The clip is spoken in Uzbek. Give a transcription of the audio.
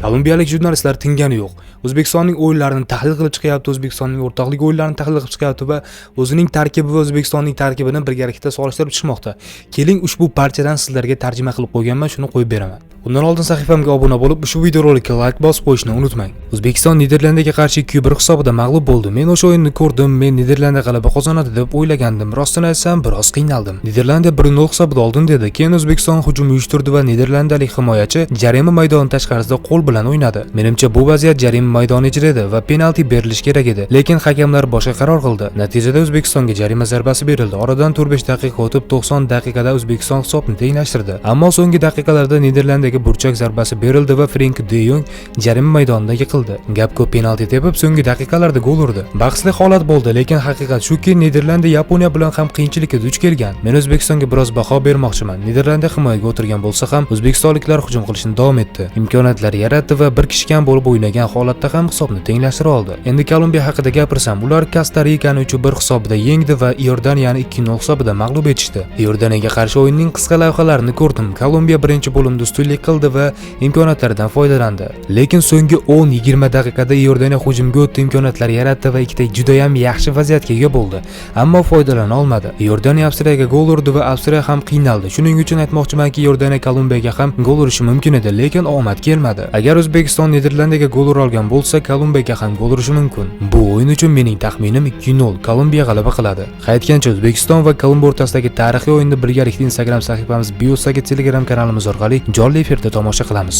Kolumbiyalik jurnalistlar tingani yo'q. O'zbekistonning o'yinlarini tahlil qilib chiqyapti, O'zbekistonning o'rtoqlik o'yinlarini tahlil qilib chiqyapti va o'zining tarkibi va O'zbekistonning tarkibini birgalikda solishtirib chiqmoqda. Keling, ushbu parchadan sizlarga tarjima qilib qo'yganman, shuni qo'yib beraman. Undan oldin sahifamga obuna bo'lib, ushbu videorolikka layk bosib qo'yishni unutmang. O'zbekiston Niderlandiyaga qarshi 2-1 hisobida mag'lub bo'ldi. Men o'sha o'yinni ko'rdim, men Niderlandiya g'alaba qozonadi deb o'ylagandim. Rostini aytsam, biroz qiynaldim. Niderlandiya 1-0 hisobida oldin edi. Keyin O'zbekiston hujum uyushtirdi va niderlandiyalik himoyachi jarima maydoni tashqarisida qo'l bilan o'ynadi. Menimcha, bu vaziyat jarima maydoni ichida edi va penalti berilishi kerak edi. Lekin hakamlar boshqa qaror qildi. Natijada O'zbekistonga jarima zarbasi berildi. Oradan 4-5 daqiqa o'tib, 90 daqiqada O'zbekiston hisobni tenglashtirdi. Ammo so'nggi daqiqalarda Niderlandiyaga burchak zarbasi berildi va Frenk de Yong jarima maydonida yiqildi. Gapko penalti tepib, so'nggi daqiqalarda gol urdi. Bahsli holat bo'ldi, lekin haqiqat shuki, Niderlandiya Yaponiya bilan ham qiyinchilikka duch kelgan. Men O'zbekistonga biroz baho bermoqchiman. Niderlandiya himoyaga o'tirgan bo'lsa ham, o'zbekistonliklar hujum qilishni davom etdi. Imkoniyatlar yaratdi va bir kishi kam bo'lib o'ynagan holatda ham hisobni tenglashtira oldi. Endi Kolumbiya haqida gapirsam, ular Kosta Rikani 3-1 hisobida yengdi va Iordaniyani 2-0 hisobida mag'lub etishdi. Iordaniyaga qarshi o'yinning qisqa lavhalarini ko'rdim. Kolumbiya birinchi bo'limda ustunlik qildi va imkoniyatlardan foydalandi. Lekin so'nggi 10-20 daqiqada Iordaniya hujumga o'tdi, imkoniyatlar yaratdi va ikkita juda ham yaxshi vaziyatga ega bo'ldi, ammo foydalana olmadi. Iordaniya Avstriyaga gol urdi va Avstriya ham qiynaldi. Shuning uchun aytmoqchimanki, Iordaniya Kolumbiyaga ham gol urishi mumkin edi, lekin omad kelmadi. Agar O'zbekiston Niderlandiyaga gol ura olgan bo'lsa, Kolumbiyaga ham gol urishi mumkin. Bu o'yin uchun mening taxminim 2-0, Kolumbiya g'alaba qiladi. Qaytgancha O'zbekiston va Kolumbiya o'rtasidagi tarixiy o'yinni birgalikda Instagram sahifamiz biosidagi Telegram kanalimiz orqali jonli efirda tomosha qilamiz.